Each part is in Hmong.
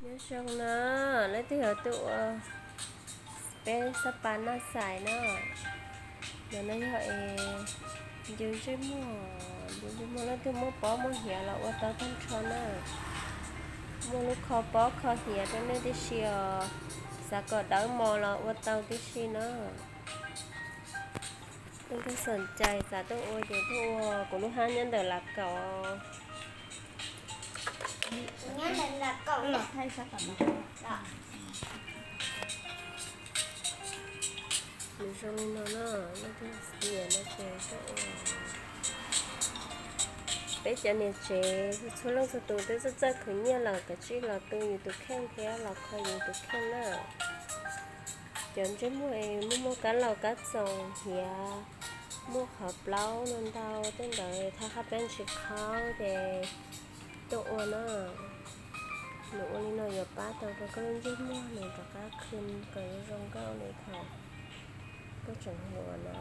Nyob zoo na, leej twg yog tuaj ua peb xab pas naj xais na, no no yog es ncu ntsej muag, ncu ntsej muag, leej twg muaj pob muaj hiav los ua tau tag nrho na. Muaj lub kho pob kho hiav rau nej tib si os, xav kom dawb mos los ua tau tib si na. Leej twg xom cai xav tuaj ua ces tuaj ua, kuv lub hab nyob ntawm Lav Kaum. Nws zoo li no na, leej twg nyiam no ces tuaj ua. Peb cov niam tsev txhua leej txhua tus twb txawj txawj khwv nyiaj lawm, kav tsij los tu yus tus kheej thiab los kho yus tus kheej na. Cov ntsej muag es muaj muaj kab laus kab txoos hiav, muaj qhov plaub no ntau tej ntawd thaj haj peb tsis khaub ces tuaj ua na. Nws ua li no yuav pab tau rau koj lub ntsej muag nws rov qab khw kom zoo zoo nkauj li thaum koj tseem hluas na.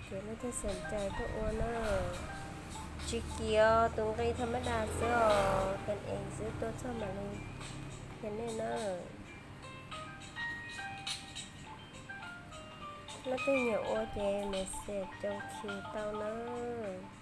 Ces leej twg xom cai tuaj ua na. Tsis kim os, tus nqi tha mab das xwb os, kan ees xwb, tuaj txog mam li qhia nej na. Leej twg nyiam ua ces message cov khi tau nawb.